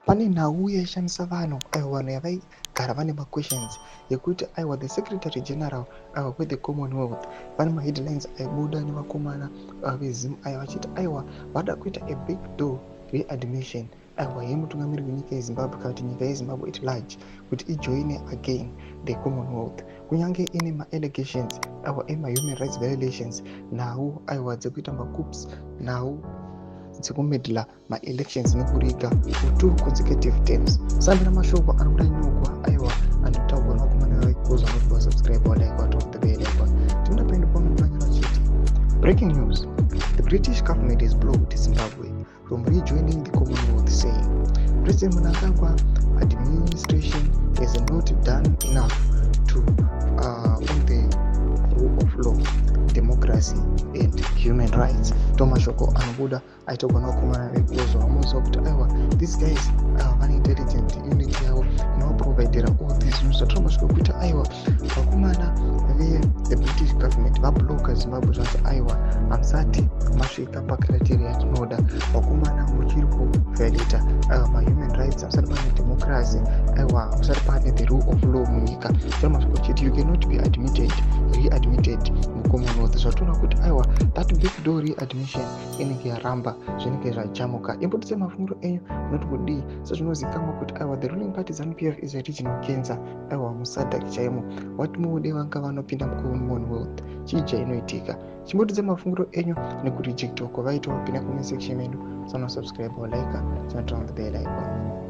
Pane nhau yaishamisa vanhu, aiwa, vanhu yavaigara vane maquestions yekuti, aiwa, the secretary general, aiwa, wethe Commonwealth, pane maheadlines aibuda nevakomana veZim aya vachiti, aiwa, vada kuita a back door readmission, aiwa, yemutungamiri wenyika yeZimbabwe, kana kuti nyika yeZimbabwe at large, kuti ijoine again the Commonwealth, kunyange ine maallegations, aiwa, emahuman rights violations, nhau, aiwa, dzekuita macoups, nhau dzekumeddla maelections nekuriga for two consecutive terms. Sambira mashoko ari kuda nyogwa, aiwa, anotaurwa nevakomana vaikuza nokuti vasubscribe, walike, watop the bell icon. Tinoda paendo pamunonyora vachiti, "Breaking news: the British government has blocked Zimbabwe from rejoining the Commonwealth, saying President Mnangagwa administration has not done enough to on the rule of law, democracy and human rights." Ndo mashoko anobuda aitogwa nevakomana vekuzo. Vamoziva kuti, aiwa, these guys vane intelligent unit yavo inovaprovidera all these news. Zvatora mashoko ekuti, aiwa, vakomana vethe British government vabloka Zimbabwe, zvanzi, aiwa, hamusati masvika pacriteria yatinoda. Vakomana muchiri kuviolata mahuman rights, hamusati pane democracy, aiwa, hamusati pane the rule of law munyika. Tora mashoko achiti you cannot be admitted, readmitted muCommonwealth. Zvatoona kuti, aiwa, that back door readmission inenge yaramba, zvinenge zvajamuka. Imbotise mafungiro enyu, munoti kudii? Sezvinozikanwa kuti, aiwa, the ruling party ZANU PF is a regional cancer, aiwa, muSADC chaimo. Wati muude vanga vanopinda muCommonwealth, chii chainoitika? Chimbotidza mafungiro enyu nekurejectwa kwavaitwa. Pinda comment section medu, sanosubscribe, walike, turn on the bell icon.